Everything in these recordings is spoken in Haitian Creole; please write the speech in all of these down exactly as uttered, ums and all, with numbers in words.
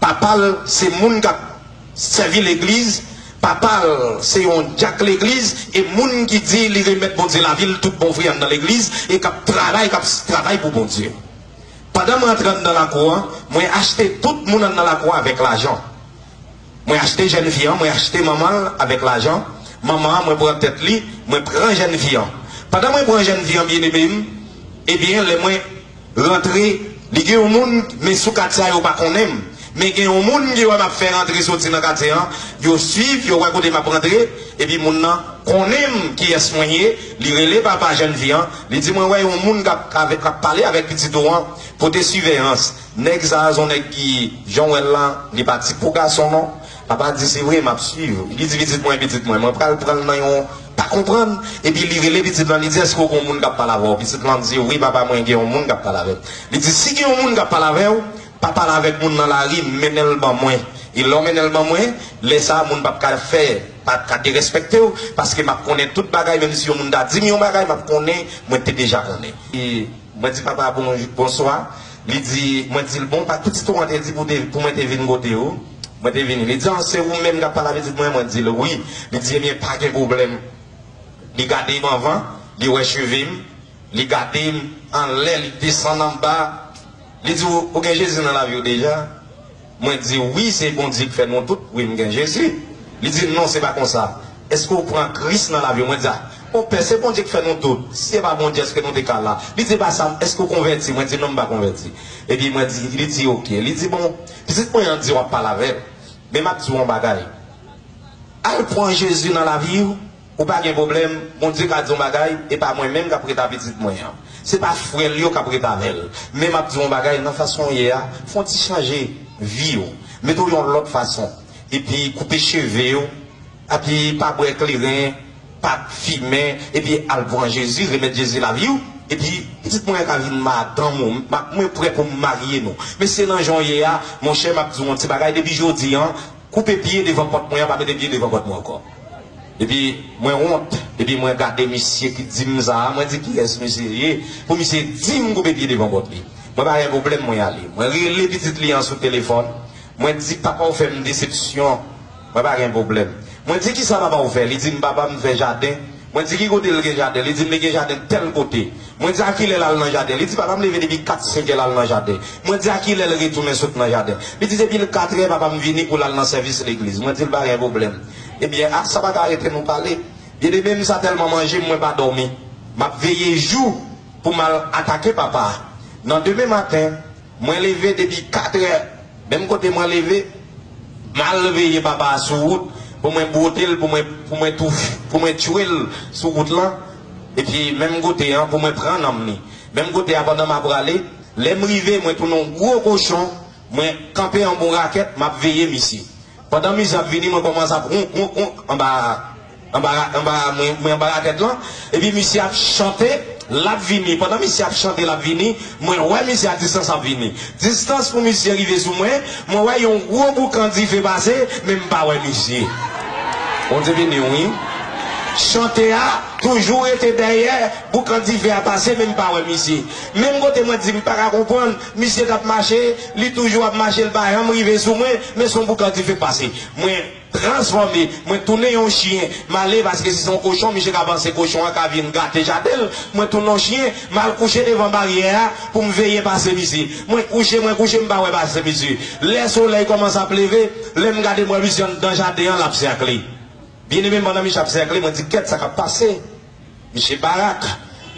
Papa l se moun k ap sèvi legliz, papa l se yon dyak legliz, e moun ki di li remèt Bondye lavi l tout bon vre anndan legliz, e k ap travay, k ap travay pou Bondye. Pandan m rantre anndan lakou an, mwen achte tout moun anndan lakou an avèk lajan. Mwen achte jèn fi an, mwen achte manman l avèk lajan. Manman an, mwen pran tèt li, mwen pran jèn fi an. Pandan mwen pran jèn fi an, byeneme m, ebyen, lè mwen rantre, li gen yon moun, men sou katye a yo pa konnen m. Men gen yon moun ki wè m ap fè rantre soti nan katye an, yo swiv, yo wè kote m ap rantre, epi moun nan konnen m kiyès mwen ye, li rele papa jèn fi an, li di mwen wè yon moun k ap, avè-, k ap pale avèk pitit ou an, pote siveyans. Nèg sa a se yon nèg ki, jan w wè l lan, li pa tip pou gason non. Papa di se vre, m ap swiv. Li di pitit mwen, pitit mwen, mwen pral pran l nan yon pa konprann. Epi li rele pitit lan, li di èske w gen yon moun k ap pale avè w? Pitit lan di wi papa mwen gen yon moun k ap pale avè m. Li di si gen yon moun k ap pale avè w, pa pale avèk moun nan lari, mennen l ban mwen. E lè w mennen l ban mwen, lè sa a moun p ap ka fè, p ap ka derespekte w, paske m ap konnen tout bagay, menm si yon moun ta di m yon bagay, m ap konnen mwen te deja konnen. E mwen di papa bon, bonswa. Li di, mwen di l bon, pa pitit ou an te di pou, te, pou mwen te vin kote ou. Mwen te vini. Li di an se ou menm k ap pale a pitit mwen? Mwen di l wi. Li di ebyen pa gen pwoblèm. Li gade m anvan, li wè cheve m, li gade m anlè, li desann anba. Li di ou, ou gen Jezi nan lavi w deja? Mwen di wi, se Bondye k fè nou tout. Wi, m gen Jezi. Li di non, se pa konsa. Èske w pran Kris nan lavi w? Mwen di a, o pè, se Bondye k fè nou tout. Si se pa Bondye, èske nou te ka la? Li di e pa sa, èske w konvèti? Mwen di non, m pa konvèti. Epi mwen di, li di oke. Li di bon, pitit mwen an di w ap pale avè l. Men m ap di w yon bagay. Al pran Jezi nan lavi w, ou pa gen pwoblèm, Bondye ka di yon bagay, e pa mwen menm k ap ret a pitit mwen an. Se pa frè l yo k ap ret avè l. Men m ap di w yon bagay, nan fason w ye a, fè yon ti chanje vi w. Mete w yon lòt fason. Epi koupe cheve w, epi pa bwè kleren, pa fimen, epi al pran Jezi, remèt Jezi lavi w. Epi pitit mwen an ka vin madanm ou, m ap, mwen prè pou m marye nou. Men se nan jan w ye a, monchè, m ap di w yon ti bagay, depi jodi an, koupe pye devan pòt mwen an, pa mete pye devan pòt mwen ankò. Epi mwen wont, epi mwen gade misye ki di m sa a, mwen di kiyès misye ye, pou misye di m koupe pye devan pòt li. Mwen pa gen pwoblèm, mwen ale. Mwen rele pitit li an sou telefòn, mwen di papa w fè m desepsyon, mwen pa gen pwoblèm. Mwen di kisa papa w fè? Li di m papa m fè jaden. Mwen di ki kote l gen jaden? Li di m li gen jaden tèl kote. Mwen di a kilè l al nan jaden? Li di papa m leve depi kat, senk è l al nan jaden. Mwen di a kilè l retounen sot nan jaden? Li di depi l kat è papa m vini pou l al nan sèvis legliz. Mwen di l pa gen pwoblèm. Ebyen a sa pa ka rete nou pale. Byeneme m sa tèlman manje m mwen pa dòmi. M ap veye jou pou m al atake papa a. Nan demen maten, mwen leve depi kat è, menm kote mwen leve, m al veye papa a sou wout, pou mwen bwote l, pou mwen, pou mwen tou, pou mwen tchwe l sou wout lan, epi menm kote an, pou mwen pran nanm li. Menm kote a, pandan m ap prale, lè m rive, mwen tounen yon gwo kochon, mwen kanpe anba yon rakèt, m ap veye misye. Pandan misye ap vini, mwen kòmanse ap wonk, wonk, wonk, anba, anba, anba, mwen, mwen anba rakèt lan. Epi misye ap chante, l ap vini. Pandan misye ap chante, l ap vini, mwen wè misye a distans ap vini. Distans pou misye rive sou mwen, mwen wè yon gwo boukan dife pase, men m pa wè misye. Bondye beni w, wi. Chante a toujou rete dèyè, boukan dife a pase, men m pa wè misye. Menm kote mwen di m pa ka konprann, misye t ap mache, li toujou ap mache, l pa janm rive sou mwen, men se yon boukan dife k pase. Mwen transfòme, mwen tounen yon chyen, m ale paske si se yon kochon, misye ka panse kochon an ka vin gate jaden l, mwen tounen yon chyen, m al kouche devan baryè a pou m veye pase misye. Mwen kouche, mwen kouche, m pa wè pase misye. Lè solèy kòmanse ap leve, lè m gade m wè misye anndan jaden an, l ap sèkle. Byeneme m, pandan misye ap sèkle, mwen di kèt sa k ap pase. Misye barak.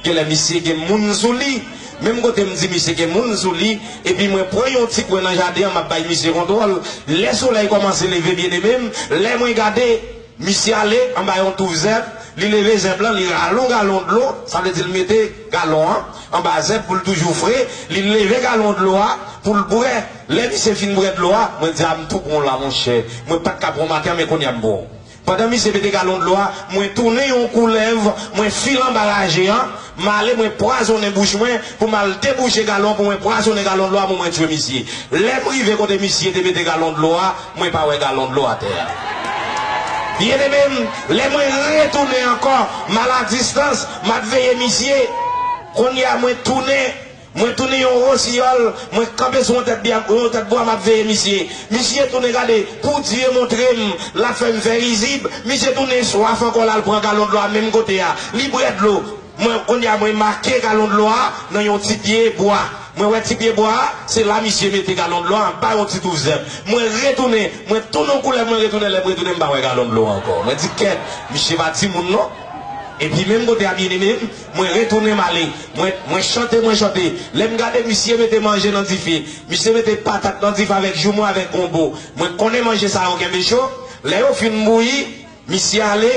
Genlè misye gen moun sou li. Menm kote m di misye gen moun sou li, epi mwen pran yon ti kwen nan jaden an, m ap bay misye kontwòl. Lè solèy kòmanse leve, byeneme m, lè mwen gade, misye ale anba yon touf zèb, li leve zèb lan, li rale yon galon dlo, sa vle di l mete galon an anba zèb pou l toujou fre, li leve galon dlo a pou l bwè. Lè misye fin bwè dlo a, mwen di a m tou pran w la, monchè. Mwen pa t ka pran w maten an, men kounye a m pran w. Pandan misye mete galon dlo a, mwen tounen yon koulèv, mwen file anba raje an, m ale mwen pwazonnen bouch mwen pou m al debouche galon, pou mwen pwazonnen galon dlo a, pou mwen tchwe misye. Lè m rive kote misye te mete galon dlo a, mwen pa wè galon dlo atè a. Byeneme m, lè mwen retounen ankò, m al a distans, m ap veye misye. Kounye a mwen tounen, Mwen tounen yon wosiyòl, mwen kanpe sou yon tèt bwa, yon tèt bwa, m ap veye misye. Misye tounen gade, pou Dye montre m, l ap fè m fè rizib. Misye tounen swaf ankò, l al pran galon dlo a menm kote a. Li bwè dlo. Mwen, kounye a, mwen make galon dlo a nan yon ti pye bwa. Mwen wè ti pye bwa a, se la misye mete galon dlo a anba yon ti touf zèb. Mwen retounen, mwen tounen yon koulèv, mwen retounen, lè m retounen, m pa wè galon dlo a ankò. Mwen di, "Kèt, misye pa timoun non." Epi menm kote a, byeneme m, mwen retounen m ale. Mwen, mwen chante, mwen chante. Lè m gade, misye mete manje nan dife. Misye mete patat nan dife avèk joumou, avèk gonbo. Mwen konnen manje sa yo kenbe cho. Lè yo fin bouyi, misye ale,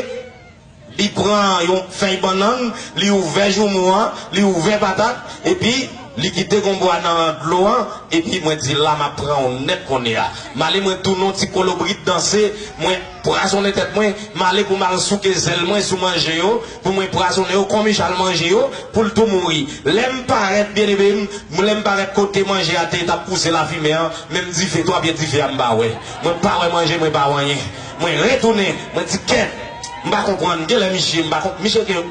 li pran yon fèy bannann, li ouvè joumou an, li ouvè patat, epi li kite gonbo a nan dlo an, epi mwen di, "La, m ap pran w nèt kounye a." M ale, mwen tounen yon ti kolobrit danse, mwen pwazonnen tèt mwen, m ale pou m al souke zèl mwen sou manje yo, pou mwen pwazonnen yo, kon Michal manje yo, pou l tou mouri. Lè m parèt, byeneme m, lè m parèt kote manje a te t ap pouse lafimen an, menm dife, twa pye dife a m pa wè. Mwen pa wè manje, mwen pa wè anyen. Mwen retounen, mwen di, "Kèt, m pa konprann, genlè misye, m pa konprann, misye gen,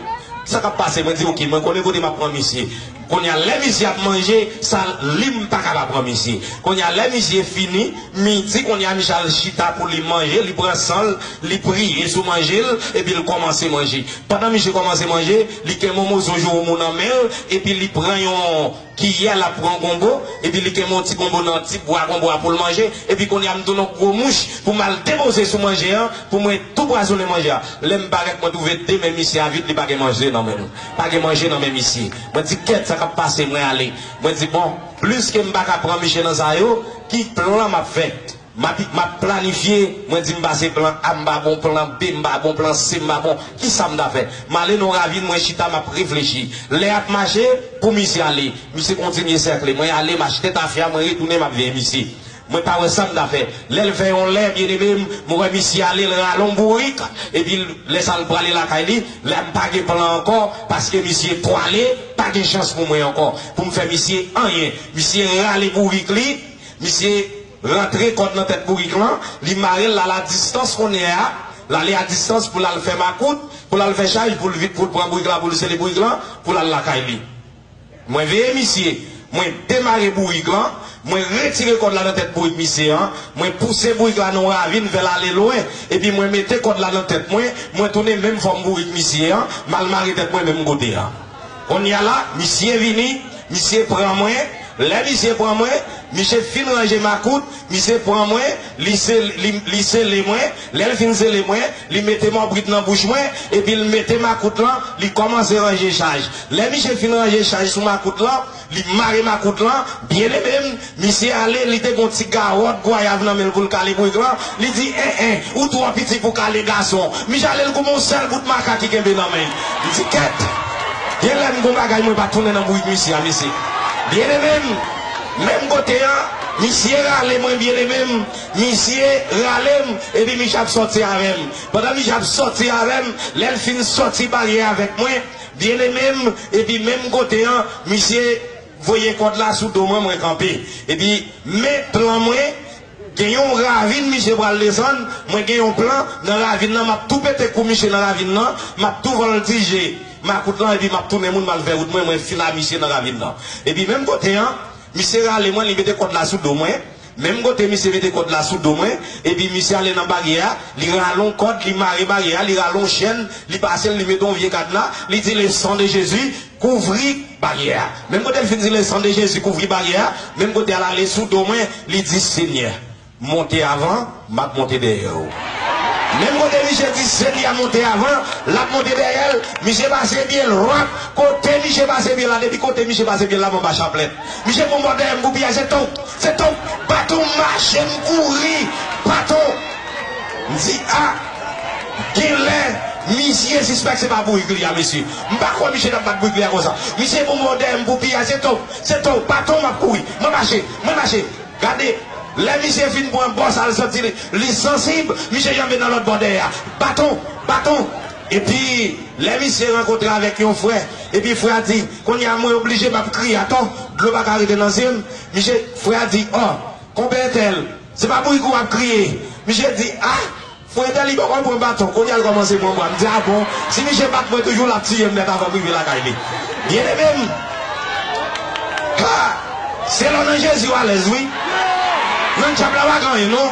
sa k ap pase?" Mwen di, "Oke, mwen konnen kote m ap pran misye." Kounye a, lè misye ap manje, sa li m pa ka pa pran misye. Kounye a, lè misye fini, midi, kounye a, misye al chita pou li manje, li pran san l, li priye sou manje l, epi l kòmanse manje. Pandan misye kòmanse manje, li kenbe yon moso joumou nan men l, epi li pran yon kiyè, l ap pran gonbo, epi li kenbe yon ti gonbo nan ti bwa gonbo a pou l manje, epi kounye a, m tounen yon gwo mouch pou m al depoze sou manje an, pou mwen tou pwazonnen manje a. Lè m parèt, mwen twouve de men misye a vid, li pa gen manje nan men l. Pa gen manje nan men misye. Mwen di, "Kèt, sa k ap pase?" Mwen ale. Mwen di, "Bon, pliske m pa ka pran misye nan sa yo, ki plan m ap fè?" M ap, m ap planifye, mwen di, "M pa se plan A, m pa bon, plan B, m pa bon, plan C, m pa bon. Ki sa m ta fè?" M ale nan yon ravin, mwen chita, m ap reflechi. Lè y ap mache, pou misye ale, misye kontinye sèkle. Mwen ale, m achte tafya, mwen retounen, m ap veye misye. Mwen pa wè sa m ta fè. Lè l fè yon lè, byeneme m, mwen wè misye ale, l rale yon bourik, epi l, lè sa l prale lakay li, la m pa gen plan ankò, paske misye pwale, pa gen chans pou mwen ankò, pou m fè misye anyen. Misye rale bourik li, misye rantre kòd nan tèt bourik lan, li mare l, l al a distans kounye a, l ale a distans pou l al fè makout, pou l al fè chaj, pou l vin, pou l pran bourik la, pou l sele bourik lan, pou l al lakay li. Mwen veye misye, mwen demare bourik lan, mwen retire kòd la nan tèt bourik misye an, mwen pouse bourik la nan yon ravin, fè l ale lwen, epi mwen mete kòd la nan tèt mwen, mwen tounen menm fòm bourik misye an, m al mare tèt mwen menm kote a. Kounye a la, misye vini, misye pran mwen. Lè misye pran mwen, misye fin ranje makout, misye pran mwen, li se-, li, li sele mwen. Lè l fin sele mwen, li mete mòbrit nan bouch mwen, epi l mete makout lan, li kòmanse ranje chaj. Lè misye fin ranje chaj sou makout lan, li mare makout lan, byeneme m, misye ale, li te gon ti gawòt gwayav nan men l pou l kale bourik lan, li di, "En, en, ou twò piti pou kale gason." Misye ale l kouman yon sèl bout makak ki kenbe nan men l. Li di, "Kèt, genlè m gon bagay mwen pa tounen nan bourik misye a, mesye." Byeneme m, menm kote an, misye rale mwen, byeneme m, misye rale m, epi misye ap sòti avè m. Pandan misye ap sòti avè m, lè l fin sòti baryè avèk mwen, byeneme m, epi menm kote an, misye voye kòd la sou do mwen, mwen kanpe. Epi, men plan mwen, gen yon ravin misye pral desann, mwen gen yon plan, nan ravin nan, m ap tou pete kou misye nan ravin nan, m ap tou vòltije makout lan, epi m ap tounen moun, m al fè wout mwen, mwen fin a misye nan ravin nan. Epi menm kote an, misye rale mwen, li mete kòd la sou do mwen, menm kote misye mete kòd la sou do mwen, epi misye ale nan baryè a, li rale yon kòd, li mare baryè a, li rale yon chèn, li pase l, li mete yon vye kadna, li di, "Le sang de Jésus, kouvri baryè a." Menm kote l fin di, "Le sang de Jésus, kouvri baryè a," menm kote a l ale sou do mwen, li di, "Senyè, monte avan, m ap monte dèyè w." Menm kote misye di, "Senyè, monte avan," l ap monte dèyè l, misye pase pye l, rap, kote misye pase pye l la, depi kote misye pase pye l la, m anba chaplèt. Misye pran bò dèyè m pou piyay, se tou, se tou, baton m mache, m kouri, baton. M di, a, genlè, misye sispèk se pa bourik li a, mesye. M pa kwè misye t ap bat bourik li a konsa. Misye pran bò dèyè m pou piyay, se tou, se tou, baton m ap kouri. Mwen mache, mwen mache. Gade, lè misye fin pran bò sa l santi li, li sansib, misye janbe nan lòt bò dèyè a. Baton, baton. Epi, lè misye rankontre avèk yon frè, epi frè a di, kounye a mwen oblije m ap kriye atò, dlo pa ka rete nan zye m. Misye, frè a di, o, konpè entèl, se pa bourik ou w ap kriye. Misye di, a, frè entèl li poko pran baton, kounye a l kòmanse pran bwa. M di, a bon, si misye bat mwen toujou, l ap tiye m nèt avan m rive lakay li. Byeneme m, Se lè w nan Jezi w alèz, wi. Nan dyab la pa gen anyen, non.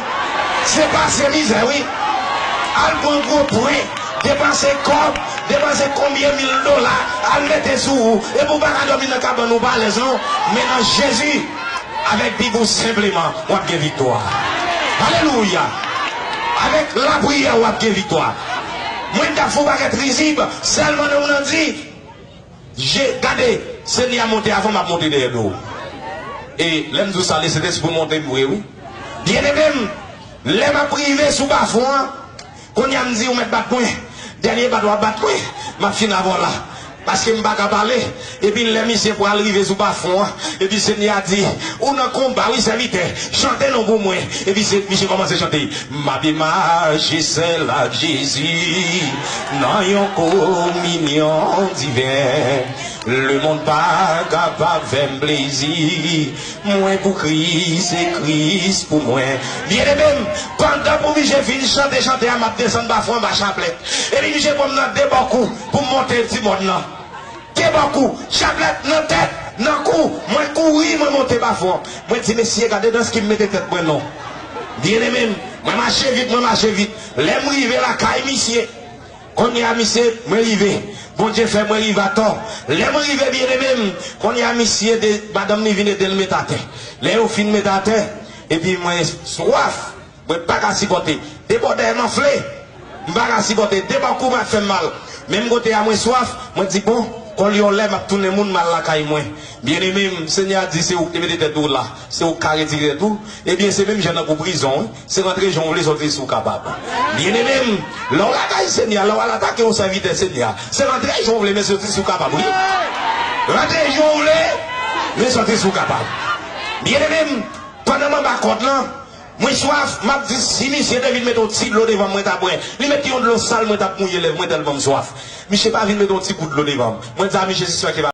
Se pase mizè, wi. Al pran gwo pwen, depanse kòb, depanse konbyen mil dola, al mete sou ou. Epi w pa ka dòmi nan kabann ou pa alèz, non. Men nan Jezi, avèk Bib ou senpleman, w ap gen viktwa. Alelouya! Avèk lapriyè, w ap gen viktwa. Mwen t ap fè yon pakèt rizib, sèlman nan moun nan di, Je, gade, Senyè a monte avan m ap monte dèyè do w. E lè m di w sa, Lesentespri monte m vre, wi. Byeneme m, lè m ap rive sou bafon an, kounye a m di, ou mèt bat mwen. Dènye bat w ap bat mwen, m ap fin avè w la. Paske m pa ka pale. Epi lè misye pral rive sou bafon an, epi Senyè a di, ou nan konba, wi, sèvitè. Chante non pou mwen. Epi se, misye kòmanse chante. M ape mache sèl ak Jezi nan yon kominyon diven. Lemonn pa kapab fè m plezi. Mwen pou Kris, se Kris pou mwen. Byeneme m, pandan pou misye fin chante chante a, m ap desann bafon an ba chaplèt. Epi misye pran m nan de bò kou pou m monte ti mòn nan. Te bò kou, chaplèt nan tèt, nan kou, mwen kouri, mwen monte bafon. Mwen di, mesye, gade dans ki m mete tèt mwen non. Byeneme m, mwen mache vit, mwen mache vit. Lè m rive lakay misye, kounye a misye, mwen rive. Bondye fè mwen rive atò. Lè mwen rive, byeneme m, kounye a misye, de, madanm li vin ede l met atè. Lè yo fin met atè, epi mwen swaf. Mwen pa ka sipòte. De bò dèyè m anfle. M pa ka sipòte. De bò kou m ap fè m mal. Menm kote a mwen swaf, mwen di, bon, kòl yon lè m ap tounen moun m al lakay mwen. Byeneme m, Senyè a di, se ou ki te mete tèt ou la. Se ou ki ka retire tèt ou. Ebyen, se menm jan nan kou prizon, wi. Se rantre jan w vle, sòti si w kapab. Byeneme m, lè w lakay Senyè a, lè w al atake yon sèvitè Senyè a, se rantre jan w vle, men sòti si w kapab, wi. Rantre jan w vle, men sòti si w kapab. Byeneme m, pandan m anba kòd lan, mwen swaf, m ap di, si misye te vin mete yon ti dlo devan m, mwen t ap bwè. Li mete yon dlo sal, mwen t ap mouye lèv mwen tèlman m swaf. Misye pa vin mete yon ti gout dlo devan m. Mwen di a misye, sispèk e pa